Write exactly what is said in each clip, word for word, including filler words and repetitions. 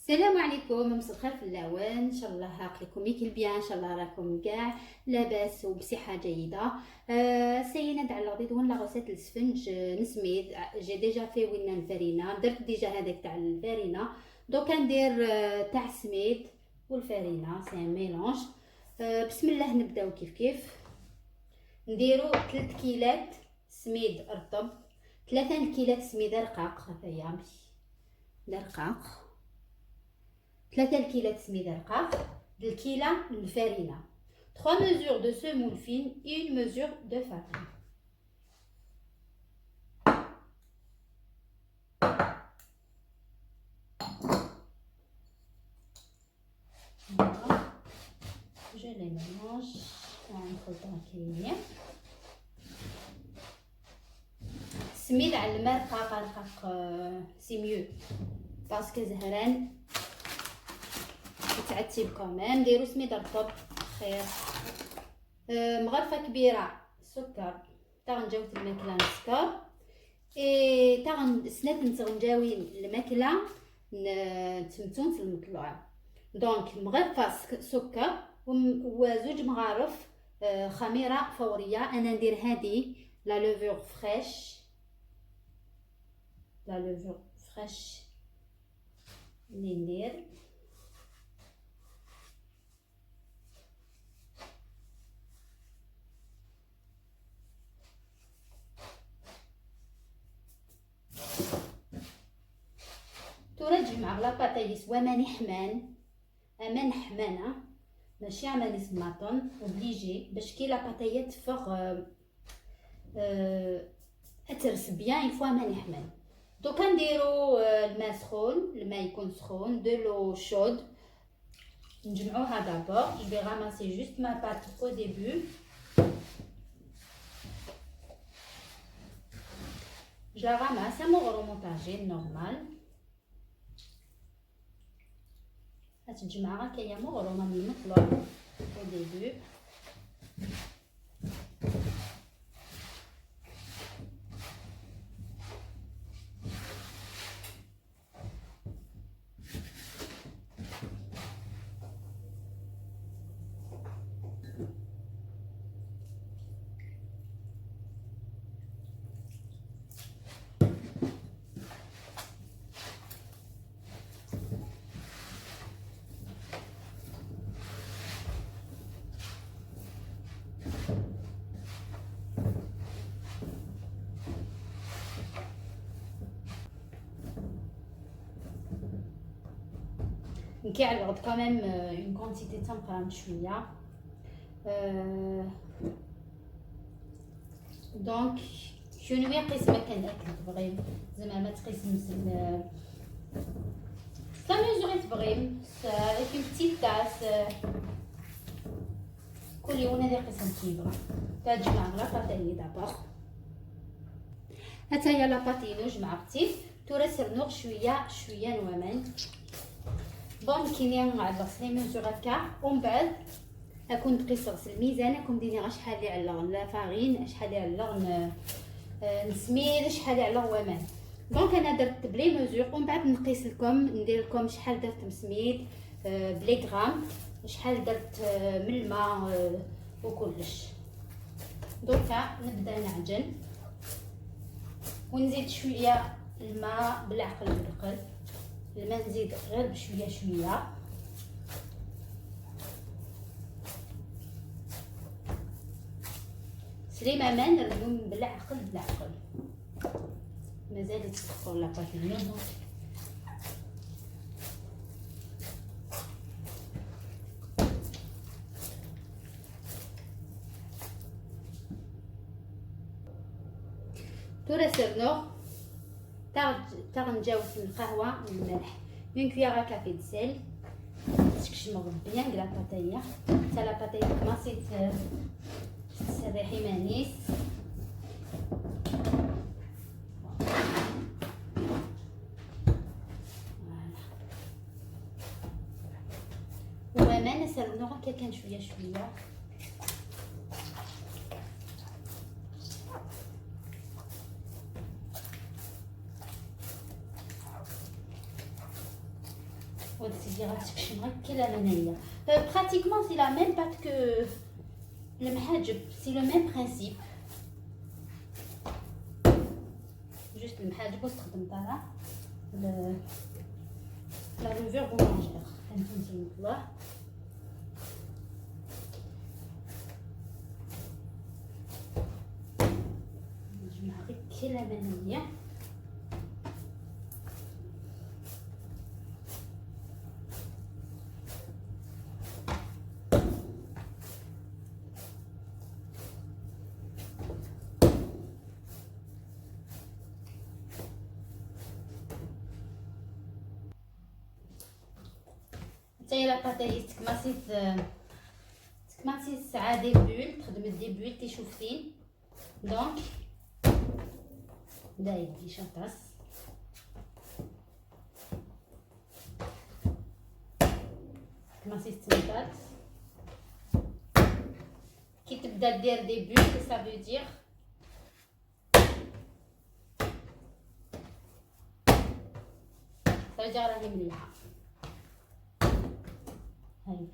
السلام عليكم، مساء الخير في اللون. ان شاء الله عقلكم يكل بيان، ان شاء الله راكم كاع لاباس وبصحه جيده. آه سينا دعلق دي دون لاغوسيت السفنج، آه، نسميد. آه، جي ديجا في وينا الفرينه، درت ديجا هذاك تاع الفرينه. دوكا ندير آه تاع السميد والفرينه، سي ميلونج. آه بسم الله نبداو كيف كيف. نديرو ثلاث كيلات سميد رطب، ثلاثة كيلات سميد رقاق، هذايا رقاق، ثلاثة الكيلات سميد رقاق، الكيلة الفرينة، trois mesures de semoule fine et une mesure de farine. Voilà. Je les mélange. نخلطهم كاملين. سميد على المرقة، غنحط، آه، c'est mieux parce que زهران يتعتب quand même. ديرو سميد رطب خير. آه، مغرفة كبيرة سكر، تا غنجاوز الماكلة نسكر. إيه، تا غن-، سنات نتغنجاوين الماكلة ن-، تمتون في المطلوع. Donc، مغرفة سك-، سكر وم-، وزوج مغارف، آه، خميرة فورية. أنا ندير هادي la levure fraîche، la levure fraîche اللي ندير. تورا تجمع غلا باتايس وما نحمان، اما نحمانة، ماشي اما نسماطن obligé باش كي لا باتايا تفغ، آه، آه، اترس bien، il faut اما نحمان. دوكا نديرو، آه، الماء سخون، الماء يكون سخون، de l'eau chaude. نجمعوها d'abord. Je vais ramasser juste ma pâte au début. Je la ramasse à mon remontage normal. هتجمع هكايا مغرومة من المطلوع au début. نكي على الغد quand même، آه، une quantité تنقران شوية. آه، donc، كونوي قيس ما كان أكل تبغيم، زعما ما تقيس مثل، آه، لا ميزوري تبغيم، س-، avec une petite tasse، آه، كل يوم هذه قسم كيبغى. تجمع غلا باتايي d'abord. هاتايا لا باتينو جمعتي، تورا سرنوغ شويه شويه نوامان. Bon، كيني نعلق سليمان جو هكا، ومن بعد اكون تقيس غسل الميزان، اكون ديني غا شحال اللي علق لا فارين، شحال اللي علق ن-، آه، نسميد، شحال اللي علق وامان. Donc انا درت بلي ميزور، ومن بعد نقيس لكم، ندير لكم شحال درت مسميد، آه، بلي غرام، شحال درت، آه، من الماء، آه، وكلش. دوكا نبدا نعجن، ونزيد شويه الماء بالعقل بالعقل. الماء نزيد غير بشويه شويه. سليمة ما نردو بالعقل بالعقل. مازال يتفكر لاباطينيو، دونك. تورا سيرنوغ، تاغ-، تاغنجاوس من القهوة من الملح، une cuillère à café de sel. تكشم bien لا باتايا، حتى لا باتايا كماسيت تسريحي مانيس. Voilà. وما نسرنو هكا كان شويه شويه. غتكشم غير كي لامانية. Euh, pratiquement c'est la même pâte que المحاجب, c'est le même principe. Juste المحاجب واستخدمت انا ل-, la levure boulangère. فهمتوني الله. نجمع غير كي لامانية. حتى هي la pâte تكماسيت, تكماسيت ساعة des bulles, تخدم des bulles تيشوفتين. Donc داير شطاس. كما سيستمتات كي تبدا دير des bulles, ça veut dire, ça veut dire راهي مليحة. هاي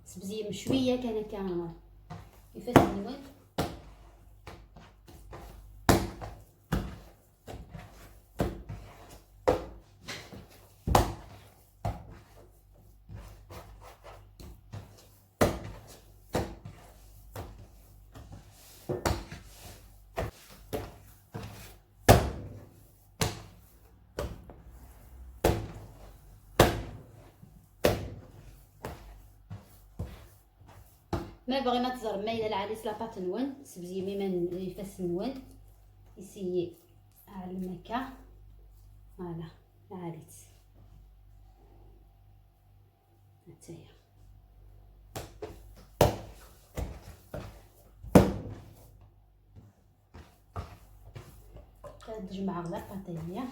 سبزيم شوية كان كان يفسد الوجه. ما بغي ما تزر مايله العريس لاباط نون سبزي ميما يفس نون يسيي على المكا. فوالا العريس هاتايا. كنجمع غير قطينيه.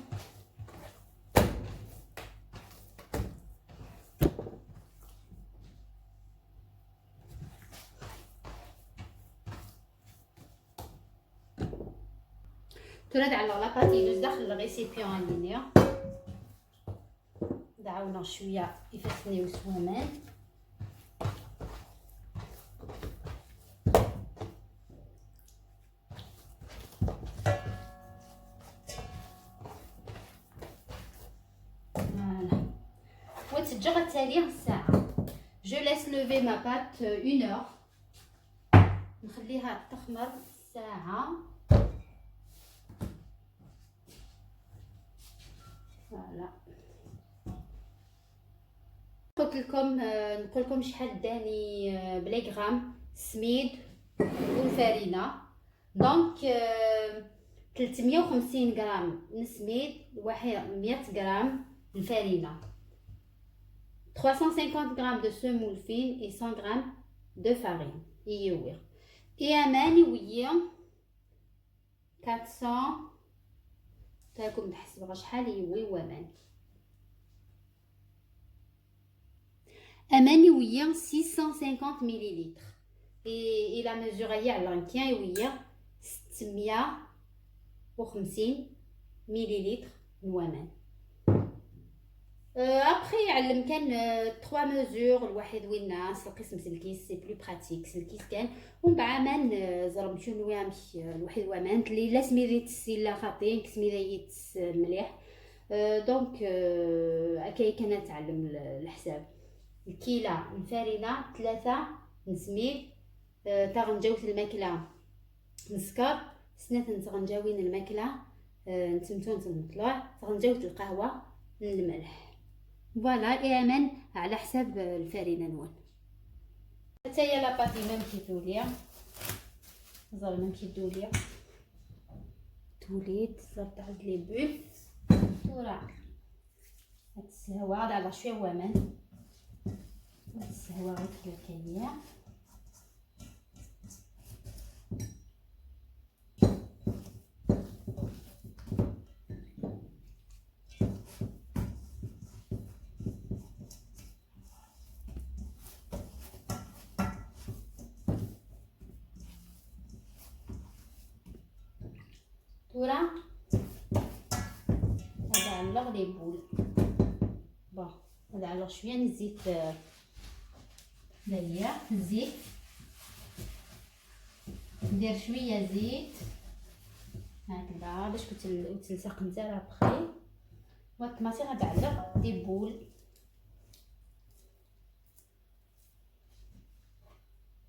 تراد على لاباطي يدوز داخل الغيسيبيون لينيا. دعاونا شويه يفسنيو سوامان. Voilà. وتجي غتالي الساعة. Je laisse lever ma pâte une heure. نخليها تخمر ساعة. Voilà. قلت لكم, آه، نقول لكم شحال داني, آه, بلي غرام السميد والفرينة. Donc, آه, ثلاثمية وخمسين غرام نسميد, واحد مية غرام الفرينة, trois cent cinquante grammes de semoule fine et cent grammes de farine. يوي. اي اماني ويا quatre cents. تاكم نحسب شحال يوي ومان. اماني ويا six cent cinquante millilitres. اي, اي la mesure هي على كيان ويا ستمية وخمسين ميليلتر من ومان. آه، ابخي يعلم كان, آه، trois mesures, الواحد وين ناس القسم سلكيس, c'est plus pratique سلكيس كان. ومن بعد من, آه, زرم شنو يامش, آه, الواحد ومان تلي لا سميري تسيلا خاطين كسميري يتس مليح. آه، donc, آه, اكاي كان نتعلم ال-, الحساب. الكيلة نفارينا ثلاثة نسميد, آه, تاغنجاوت الماكلة نسكر, سنات نتغنجاوين الماكلة, آه, نتمتون المطلوع, تغنجاوت القهوة الملح. Voilà, اي امان على حساب الفرينة نون. حتى هي لاباطي ميم كي تولي, زعما ميم كي تولي, توليت صرت عند les bulles. وراه هاد السهوة هذا على شوية ومان. هاد السهوة غير كيما كاينة. وراه نعلق les boules. Bon، نعلق شوية نزيت، آه، داير الزيت. ندير شوية زيت هكذا باش كنت ال-، وتلصق مزال ابخي. والطماطي غتعلق des boules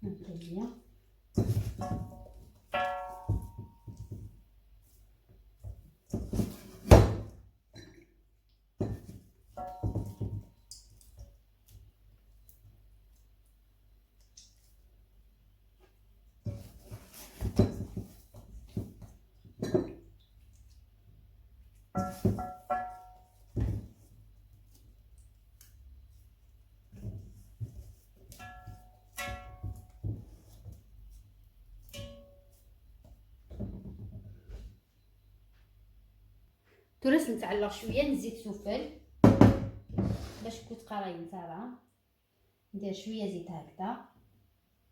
هكا هي. ثورة نتعلق شوية نزيد سفل باش كنت قراي نتاعها. ندير شوية زيت هكذا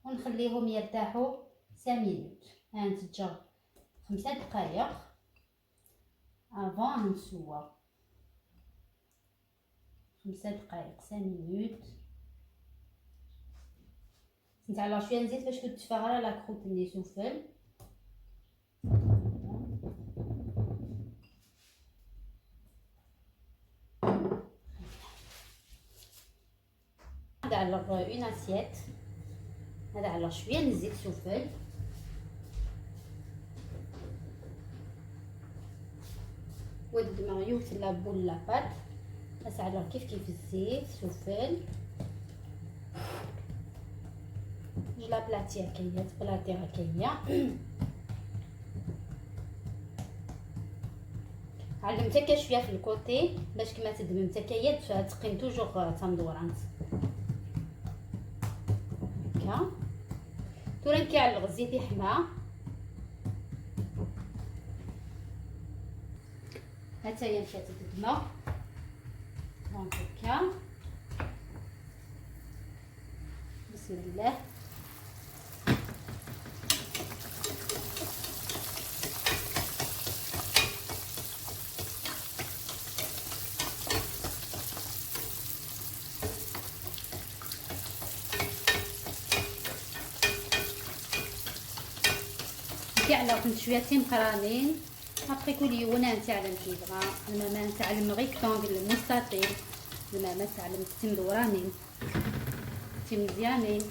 ونخليهم يرتاحوا cinq minutes. هانت جا خمسة دقايق avant نسوى. خمسة دقايق، cinq minutes. نتعلق شوية نزيد باش كنت تفغر على كروت ني سوفل. هذا على une assiette. هذا على شوية نزيد سوفل. ود دماغ يوت la boule la pâte. اسعلو كيف كيف الزيت سفل. جلا بلاتي هكايا، تبلاتي هكايا. علمتك شويه في الكوتي باش كما تدمم تكايا تقيم توجور تندورانت هكا. تورا نكي على الغزيت يحمى. هاتايا مشات الدماغ. دونك هكا. بسم الله. كاع لو كنت شويه تيمقرانين. ابخي كل يوم انت على كيبغى، الماما انت على المغيكتون المستطيل، الماما انت على التمدورانين. تي مزيانين.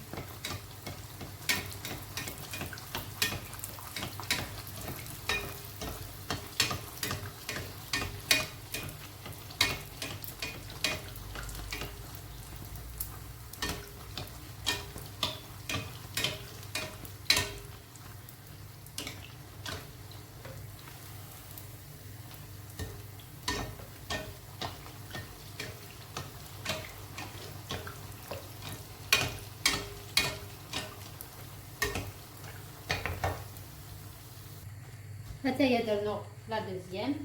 هاتايا درنا لا دوزيام،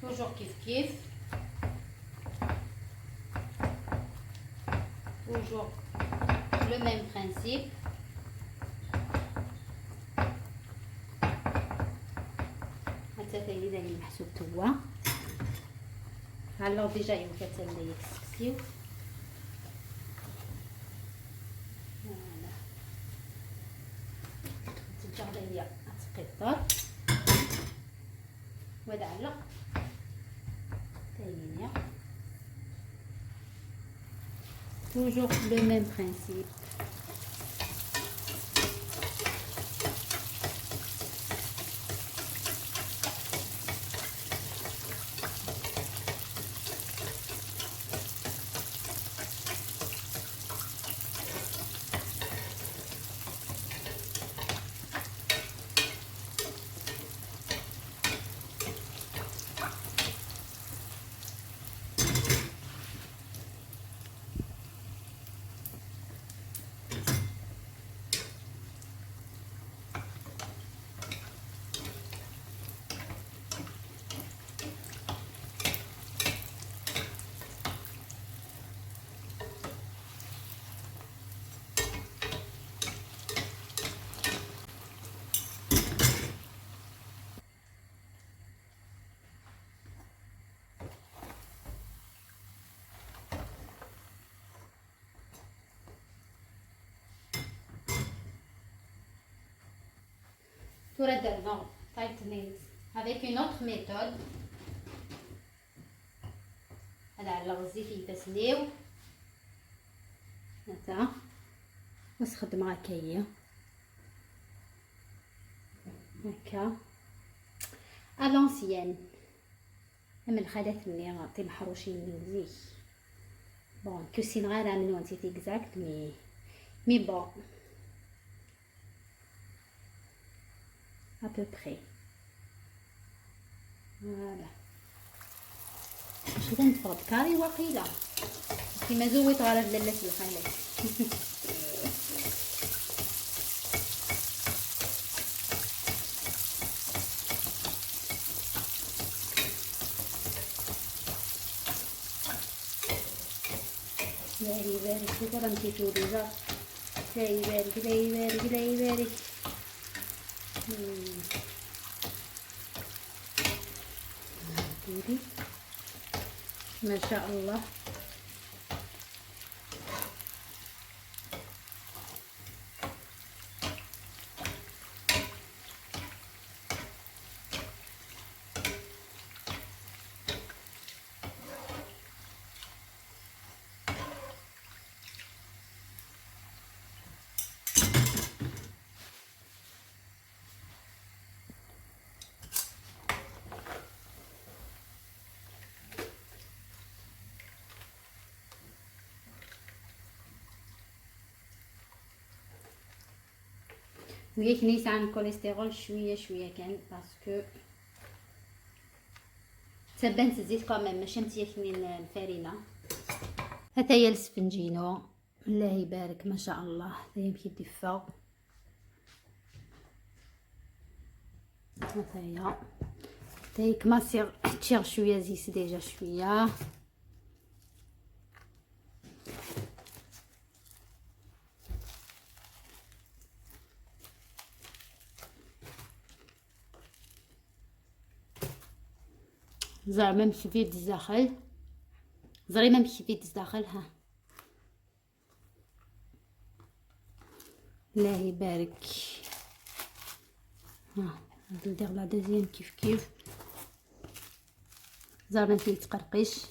توجور كيف كيف، توجور لو ميم برانسيب. هاتايا دايما محسوب توا. هالو ديجا يمكن تنبيك سكسيو. Voilà. تجاه ليا تقطر. وهذا علق. ثانية. Toujours le même principe. Tura ad d-rnuɣ tayeḍ-nni avec une autre méthode. Ad ɛelleɣ zzit i ifassen-iw. Ata. Ad s-xedmeɣ akka-yi. Akka. À l'ancienne. Am lxalat-nni timeḥrucin n zik. Bon, ur ssineɣ ara menwent i tigzakt, mais, mais bon. À peu près. Voilà. Mačči d neffeɣ-d kari waqila. Kima zuwit ɣer lalla-s lxalat. الله يبارك، شوف راه مشيتو ديجا. الله يبارك، الله يبارك، الله يبارك. مم. ما شاء الله. وياك نيسان كوليسترول شوية شوية كان، parce que تبان الزيت quand même، ماشي متياكلين الفرينة. هذا هي السفنجينو، الله يبارك، ما شاء الله، هذا هي مكي ديفا. هذا هي. هذا هي كما سير تشير شوية زيت ديجا شوية. زعما مكفيت الزاخل، زريمة مكفيت الزاخل، ها. الله يبارك. ها، ندير la deuxième كيف كيف. زعما مكيتقرقيش.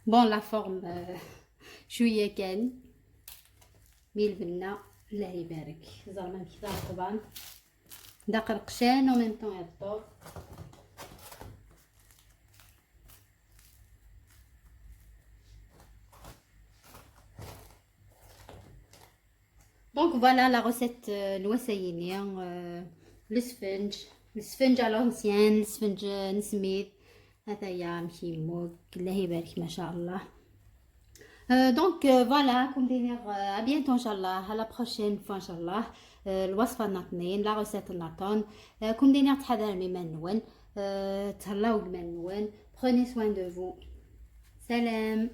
Bon، la forme، آه، شوية كان مي البنة، الله يبارك. زعما كذا القبان داق القشان و même temps يرطب. Donc voilà la recette، آه، الوسايني، آه، السفنج، السفنج à l'ancienne، السفنج، آه، نسميد. هذا يا مكيموك، الله يبارك ما شاء الله. آه، donc، آه، voilà، كون دينيغ، آه، à bientôt إن شاء الله، à la prochaine fois إن شاء الله. آه، الوصفة ناطنين، la recette ناطن. آه، كون دينيغ تحضر ميمان نون. آه، تهلاو بمان نون. Prenez soin de vous. سلام.